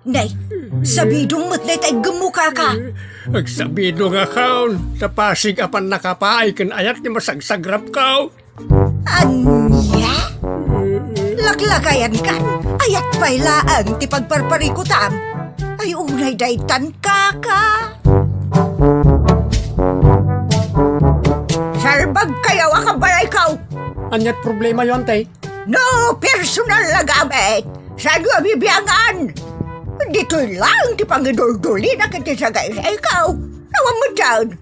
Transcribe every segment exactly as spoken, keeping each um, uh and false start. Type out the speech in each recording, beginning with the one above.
Nay, sabidong met dayta iggemmo, kaka. Agsabidongakon, ta pasig a pannakapaay ken ayat ti masagsagrapko. Ania? Laklakayankan, ayat pay laeng ti pagparparikutam. Ay, unay daytan, kaka. Salbagkayo a kabalayko. Aniat problemayo, ante? No personal a gamit, saanyo a bibiangan? Ditoy laeng ti pangiduldulina ken ti sagaysayko. Awan met dayta.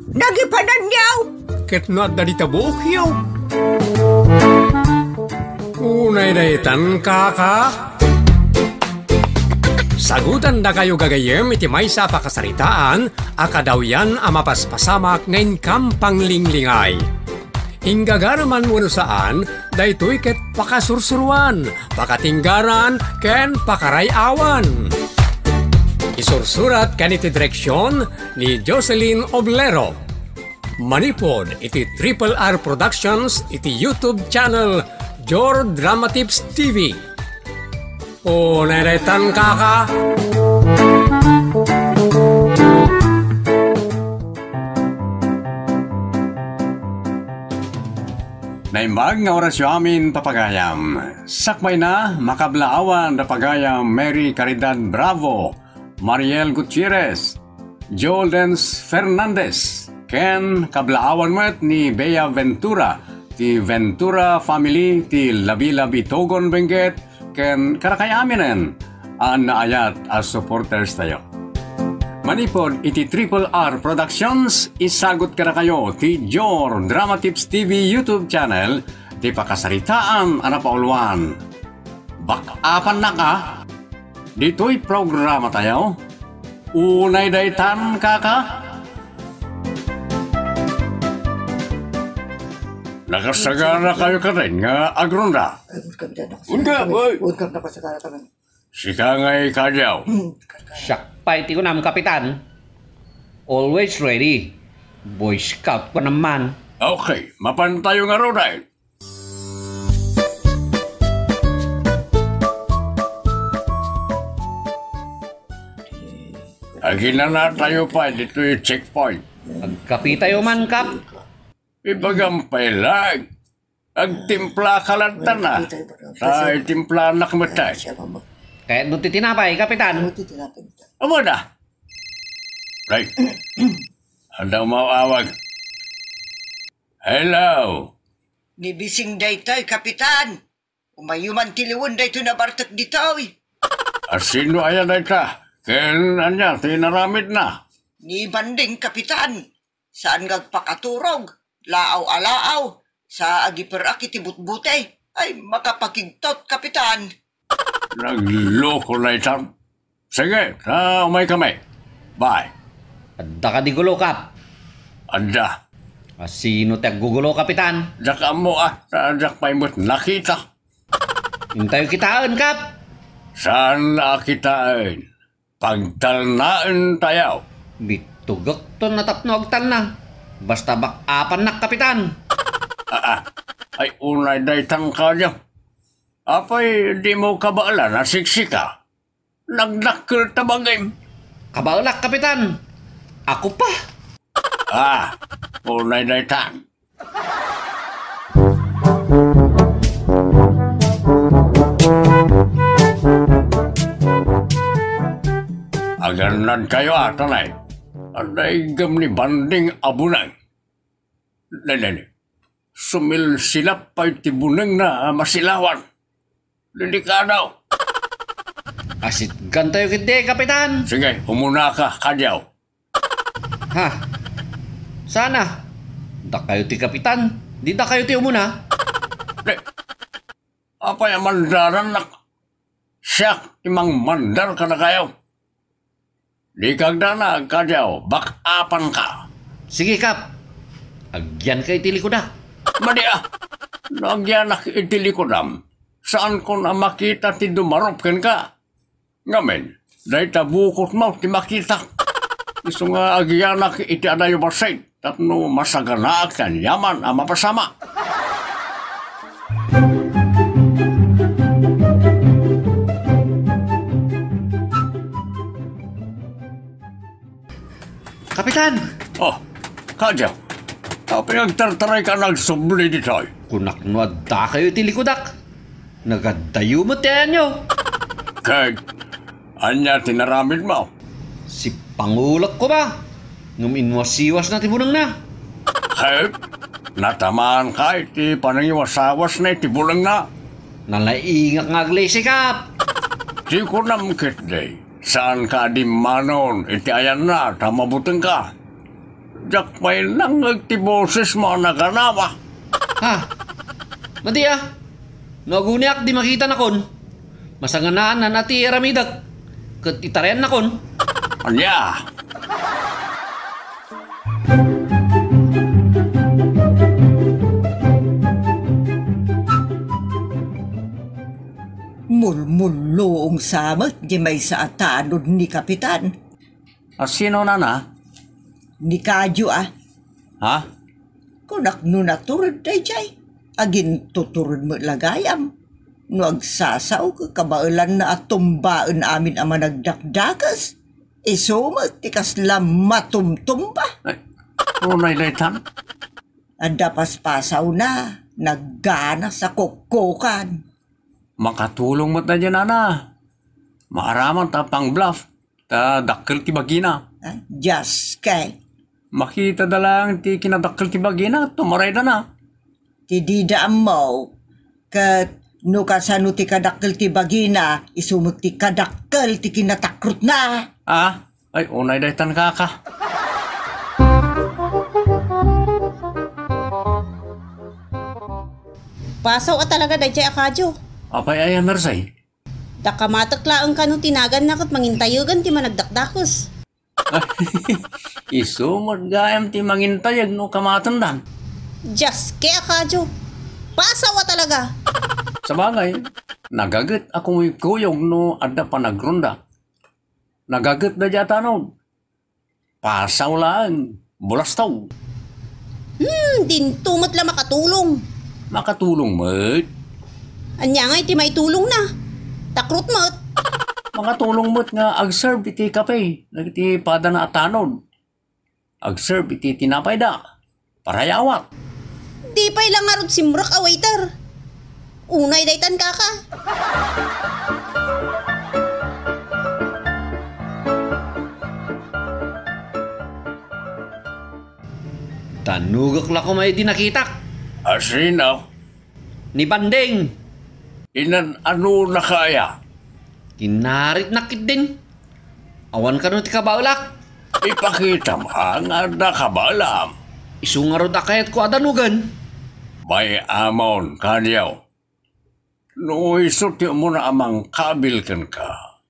Nagipananyo! Ket no adda dita buokyo. Unay daytan, kaka. Sagutandakayo gagayyem iti maysa a pakasaritaan a kadawyan a mapaspasamak nga inkam panglinglingay. Inggagaraman wenno saan, daytoy ket pakasursuroan, pakatinggaran, ken pakaray-awan. Isursurat ken iti direksion ni Jocelyn Oblero. Manipud iti Triple R Productions iti YouTube channel Jor Dramatips T V. O, neretan, kaka. Naimbag nga orasyo amin, papagayam. Sakbayna, makablaawan da pagayam Mary Caridad Bravo, Mariel Gutierrez, Joldens Fernandez, ken kablaawan met ni Bea Ventura, ti Ventura family, ti Labi-Labi Togon Benguet, ken kadakayo aminen a naayat a supporters tayo. Manipud iti Triple R Productions, isagut kadakayo ti Jor Drama Tips T V YouTube channel, ti pakasaritaan a napauluan. Bak-apannaka ditoy programa tayo. Unay daytan, kaka. Nakasaganakayo kadin nga agronda? Ay, welcome dyan. Unda, boy. Welcome, nakasagana kami. Sika ngay kadiaw. Hmm. Siak pay ti kunam, Kapitan. Always ready. Boy Scout ko naman. Okay, mapan tayo nga roday. Aginana tayo pay ditoy checkpoint. Agkape tayo man, Kap. Ibagam pay lang. Agtimpla ka lang tana. Ay, timplanak met tayo. Kayatmo ti tinapay, Kapitan? Amo da. Right. Anda umawawag? Hello. Ni Bising daytoy, Kapitan. Umayo man ti liwen daytoy nabartek ditoy. A sino aya dayta? Ken ania ti inaramidna? Ni Banding, Kapitan. Saan nga agpakaturog, laaw a laaw, sa agiperak iti butbute. Ay, makapakigtot, Kapitan. Nagloko laytan. Sige, ta umay kami. Bye. Adda kadi gulo, Kap? Adda. A sino ti aggugulo, Kapitan? Diak ammo, a, ta diak pay met nakita. Intayo kitaen, Kap. Saan a kitaen? Pagtalnaentayo. Bittugekton a tapno agtalna. Basta bak-apannak, Kapitan. Aa, ay unay daytan kadiaw. Apay dimo kabaelan a siksika? Nagdakkel ta bagim. Kabaelak, Kapitan. Ako pa. Ah, unay daytan. Agannadkayo a, tanay. Adda igem ni Banding a buneng. Daydi, sumilsilap pay ti bunengna a masilawan. Delikado. Asitgantayo ketdi, Kapitan. Sige, umunaka kadiaw. Ha? Sana. Dakayo ti kapitan. Di dakayo ti umuna. Di. Apay a mandarannak? Siak ti mangmandar kadakayo. Di kagdanag kadiaw, bak-apanka. Sige, Kap. Agyanka iti likudak. Madi a. No agyanak iti likudam, saankon a makita ti dumarup kenka. Ngamin, dayta bukotmo ti makitak. Isu nga agyanak iti adayo bassit tapno masaganaak ti aniaman a mapasamak. Tan! Oh, Kaja, apay nga agtartarayka nga agsubli ditoy? Kunak no addakayo iti likudak. Nagaddayo met ti ayanyo. Ket ania ti naramidmo? Sippangulak koma, ngem inwasiwasna ti bunengna. Ket natamaanka iti panangiwasawasna iti bunengna? Nalaingak nga aglisi, Kap. Ti kunam ketdi, saanka a dimmanon iti ayanna ta mabutengka. Diak pay nangngeg ti bosesmo a naganawa. Ha? Madi a, no aguniak di makitanakon, masanganaan a ti aramidek ket itarayannakon. Ania? Mulmulluong sa met di maysa a tanod ni Kapitan. A sino, nana? Ni Kadio a. Ha? Kunak no natured daydiay. Agintutured met la gayam. No agsasao ket kabaelanna a tumbaen amin a managdakdakes. Isu met ti kasla matumtumba. Ay, unay daytan? Adda paspasawna, nagganas a kukkukan. Makatulong met daydiay, nana. Maaraman ta pang-bluff. Ta dakkel ti bagina. Ah, just kay. Makitada laeng ti kinadakkel ti bagina, tumarayda na. Ti dida ammo, ket no kasano ti kadakkel ti bagina, isu met ti kadakkel ti kinatakrotna. Ah, ay, unay daytan, kaka. Pasaw a talaga daydiay a Kadio. Apay aya, Mersay? Ta kamatek laeng kano ti naganna ket mangintayegan ti managdakdakes. Isu met gayam ti mangintayeg no kamatendan. Dios ke a Kadio. Pasaw a talaga. Sabagay, nagaget a kumuykuyog no adda panagronda. Nagaget daydiay a tanod. Pasaw laeng, bulastog. Hmm, dinto met la makatulong. Makatulong met. Ania ngay ti maitulongna? Takrot met. Makatulong met nga agserve iti kape dagiti padana a tanod. Agserve iti tinapayda. Parayawat. Di pay la ngarud simrek a waiter. Unay daytan, kaka. Tanugek la koma idi nakitak. A sino? Ni Banding. Inan-anonaka aya? Kinaritnak ketdin. Awan kano ti kabaelak. Ipakitam a nga adda kabaelam. Isu ngarud a kayatko a danugen. Bay-amon, Kadio. No isu ti umuna a mangkabil kenka,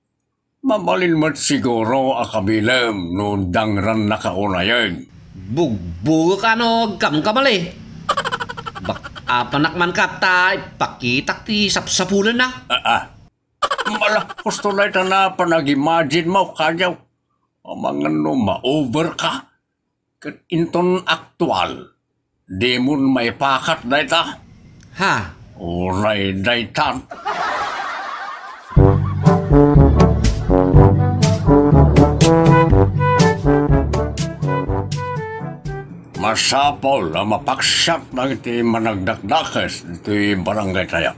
mabalin met siguro a kabilem no dangrannaka unayen. Bugbugek a no agkamkamali. Bak-apanak man ket ta ipakitak ti sapsapulenna. Ah, ah. Mala, husto na ita na panag-imagine mo, Kadio. Amangan no ma-over ka. Ket inton aktual, dimon maipakat dayta. Ha? Uray daytan. Masapul a mapaksiat dagiti managdakdakes ditoy barangay tayo.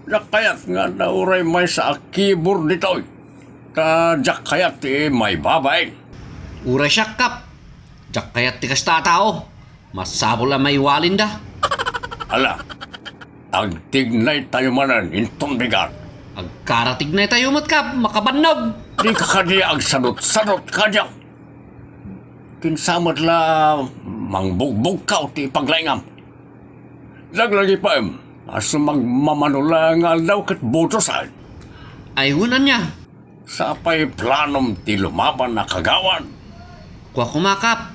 Diak kayat nga adda uray maysa a kibor ditoy. Ta diak kayat ti maibabain. Uray siak, Kap. Diak kayat ti kasta a tao. Masapul a maiwalinda. Ala, agtignay tayo manen inton bigat. Agkaratignay tayo met, Kap, makabannog. Dika kadi agsadot-sadot, Kadio. Kinsa met la mangbugbugkaw ti paglaingam. Laglagipem a sumagmamano la nga aldaw ket butosen. Ay, wen ania? Sapay planom ti lumaban a kagawad? Kua koma, Kap.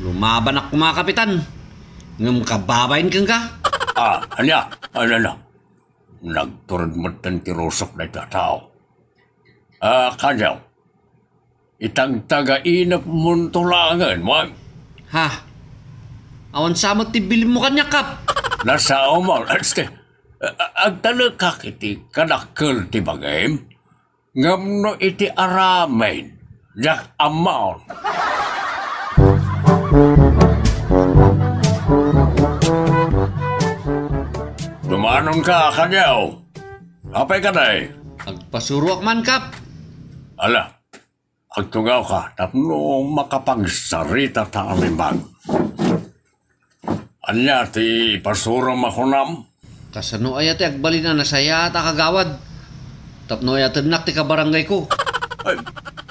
Lumabanak koma, Kapitan. Ngem kababain kenka? Ah, ania? Ania, ania? Nagtured metten ti rusok dayta a tao. Ah, Kadio, itagtagainepmonto laengen, wen? Ha? Awan sa met ti bilinmo kaniak, Kap. Nasaomo, este, a-, a-, agtalekak iti kadakkel ti bagim, ngem no iti aramid, diak ammaon. Umanonka, Kadiaw. Apay kadi? Agpasuroak man, Kap. Ala, agtugawka tapno makapagsarita ta alimbag. Ania ti ipasurom a kunam? Kasano aya ti agbalin a nasayaat a kagawad tapno ayatennak ti kabarangayko? Ay,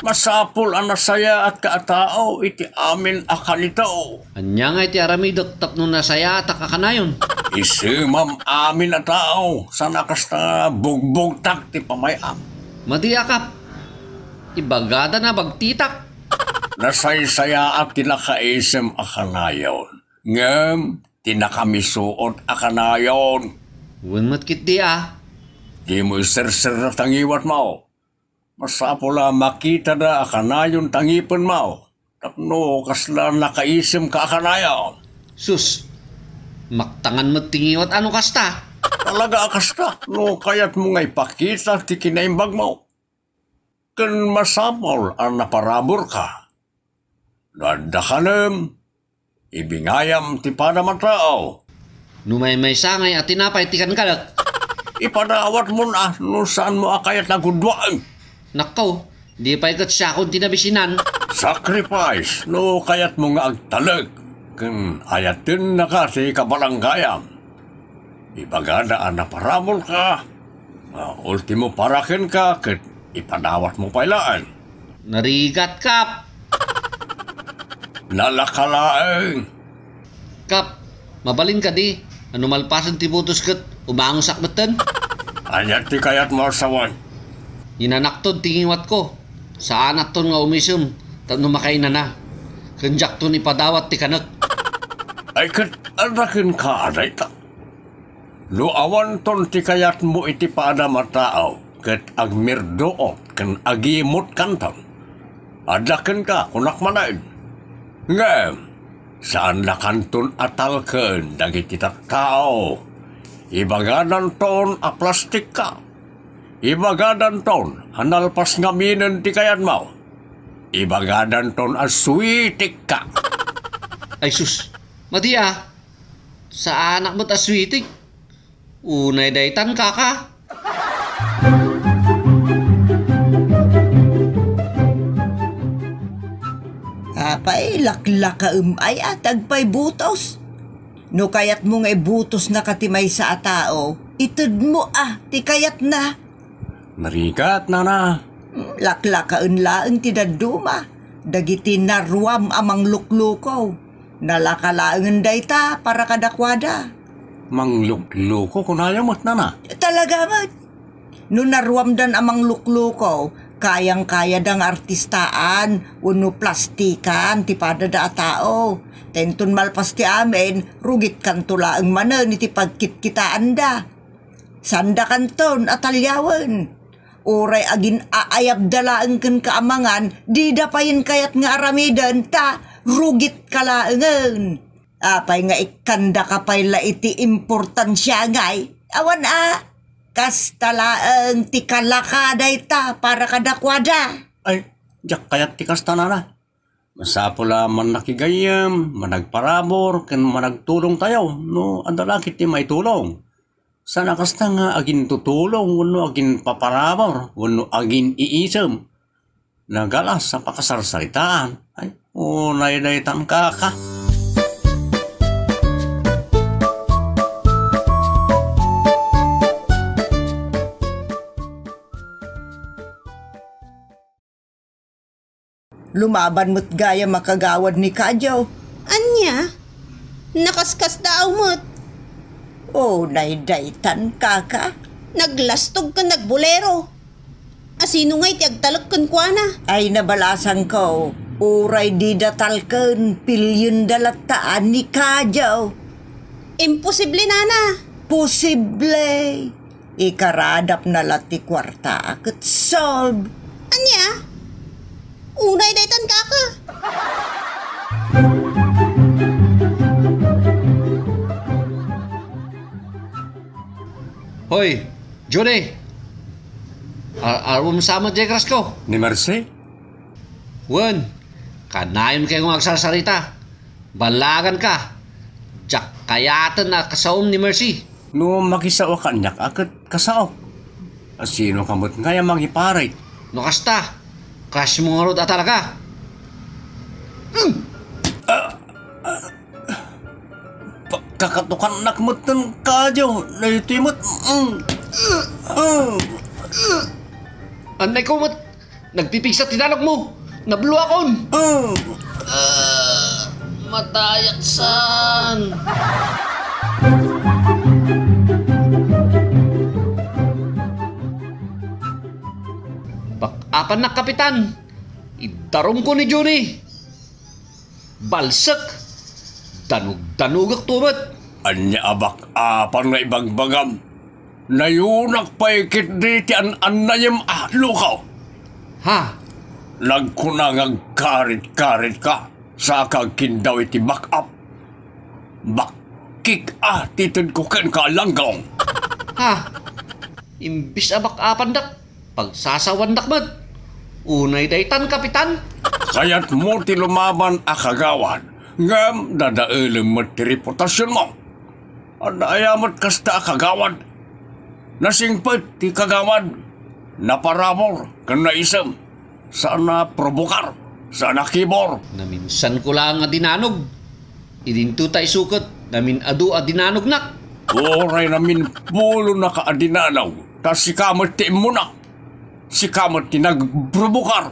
masapul a nasayaatka a tao iti amin a kanito. Ania ngay ti aramidek tapno nasayaatak a kanayon? Isemam amin a tao, saan a kasta bugbugtak ti pamay-am. Madi a, Kap. Ibagada na bagtitak. Nasaysayaat ti nakaisem a kanayon, ngem ti nakamisuot a kanayon. Wen met ketdi a. Dimo iserserda ta ngiwatmo. Masapul a makitada a kanayon ta ngipenmo tapno kasla nakaisemka a kanayon. Sus, maktangan met ti ngiwat a no kasta. Talaga a kasta, no kayatmo nga ipakita ti kinaimbagmo. Ken masapul a naparaburka. No adda kanem, ibingayam ti padam a tao. No maymaysa ngay a tinapay ti kankanak. Ipadawatmon a no saanmo a kayat a gudwaen. Nakkaw, di pay ket siakon ti nabisinan. Sacrifice no kayatmo nga agtalek ken ayatennaka ti kabarangayan. Ibagada a naparaburka, nga ultimo para kenka ket ipadawatmo pay laeng. Narigat, Kap. Nalaka laeng. Kap, mabalin kadi a no malpasen ti butos ket umangosak metten? Ania ti kayatmo a sawen? Inanakton ti ngiwatko. Saanakton nga umisem tapno makainana. Ken diakton ipadawat ti kanek. Ay ket adda kenka a dayta. No awanton ti kayatmo iti padam a tao ket agmirduot ken agimutkanton, adda kenka, kunak manen. Ngem saandakanton a talken dagiti tattao. Ibagadanton a plastikka. Ibagadanton a nalpas ngaminen ti kayatmo. Ibagadanton a suitikka. Ay sus, madi a. Saanak met a suitik. Unay daytan, kaka. Apay, laklakaem ay a ti agpaybutos. No kayatmo nga ibutosnaka ti maysa a tao, itedmo a ti kayatna. Narigat, nana. Hmm, laklakaen laeng ti dadduma dagiti naruam a manglukluko. Nalaka laengen dayta para kadakuada. Manglukluko, kunayo met, nana? Talaga met. No naruamdan a manglukluko, kayang-kayada nga artistaan wenno plastikan ti padada a tao. Ta inton malpas ti amin, rugitkanto laeng manen iti pagkitkitaanda. Saandakanton a taliawen. Uray agin-aayabda laeng kenka a mangan, dida payen kayat nga aramiden, ta rugitka laengen. Apay nga ikkandaka pay la iti importansia ngay? Awan a, kasta laeng ti kalaka dayta para kadakuada. Ay, diak kayat ti kasta, nana. Masapul a mannakigayem, managparabur, ken managtulongtayo no adda la ket ti maitulong. Saan a kasta nga agintutulong wenno aginpaparabur wenno agin-iisem. Nagalas a pakasarsaritaan. Ay, unay daytan, kaka. Lumaban met gayam a kagawad ni Kadio. Ania? Nakaskasdaaw met. Unay daytan, kaka. Naglastog ken nagbolero. Asino ngay ti agtalek kenkuana? Ay, nabalasangko. Uray dida talken, pilyenda latta ni Kadio. Imposible, nana. Posible. Ikaradapna la ti kuarta ket solve. Ania? Unay daytan, kaka. Hoy, Judy! Ar-, arum sa met diay krasko? Ni Mercy? Wen, kanayon kayo nga agsarsarita. Ballaganka. Diak kayaten a kasaom ni Mercy. No makisao a kaniak a ket kasao. Sino ka met ngay a mangiparit? No kasta, crush mo ngarud a talaga. Kakatukannak metten kayo, daytoy met. Mm. Mm. Annay ko met, nagpipigsa ti danogmo. Nabluakon. Mm. Ah, matayak san. Bak-apannak, Kapitan. Idarumko ni Johnny. Balsek. Danug-danugek to met. Ania a bak-apan nga ibagbagam? Nayunak pay ketdi ti an-annayem a lukaw. Ha? Nagkuna nga agkarit-karit ka, sa ka agkindaw iti back-up. Bakkik a ti tedko kenka a langgaw. Ha? Imbis a bak-apandak, pagsasawandak met. Unay daytan, Kapitan. Kayatmo ti lumaban a kagawad, ngem dadaelem met ti reputasionmo. Adda aya met kasta a kagawad? Nasingpet ti kagawad, naparabur ken naisem. Saan a provokar, saan a kibor. Naminsanko laeng a dinanog. Idinto ta isu ket namin-adu a dinanognak. Uray naminpulonaka a dinanog, ta sika met ti immuna. Sika met ti nagprovokar.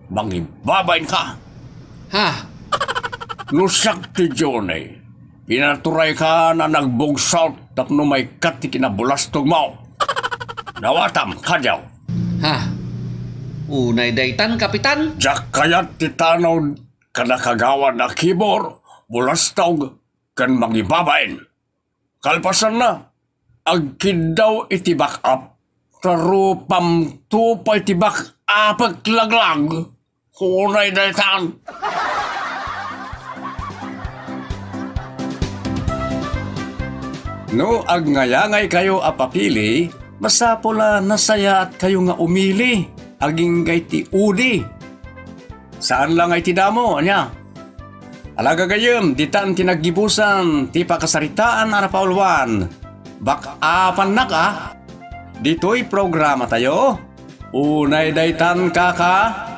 Mangibabainka. Ha? No siak ti Johnny, pinaturaykan a nagbugsot tapno maikkat ti kinabulastogmo. Dawatam kadiaw. Ha? Unay daytan, Kapitan? Diak kayat ti tanod kada kagawad a kibor, bulastog, ken mangibabain. Kalpasanna, agkindaw iti back-up, ta rupamto pay ti back-upek laglag. Unay daytan. No agngayangayo a papili, masapul a nasayaatkayo nga umili agingga iti udi. Saan la nga iti damo, ania? Ala gagayyem, ditan ti naggibusan ti pakasaritaan a napauluan. Bak-apannak a. Ditoy programatayo, Unay Daytan, Kaka.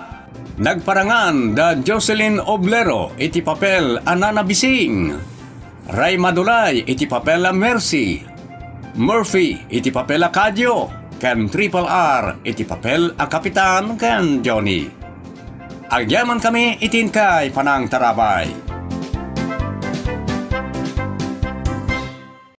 Nagparangan da Jocelyn Oblero iti papel a Nana Bising, Ray Madulay iti papel a Mercy, Murphy iti papel a Kadio, ken Triple R iti papel a Kapitan ken Johnny. Agyamankami iti inkay panangtarabay.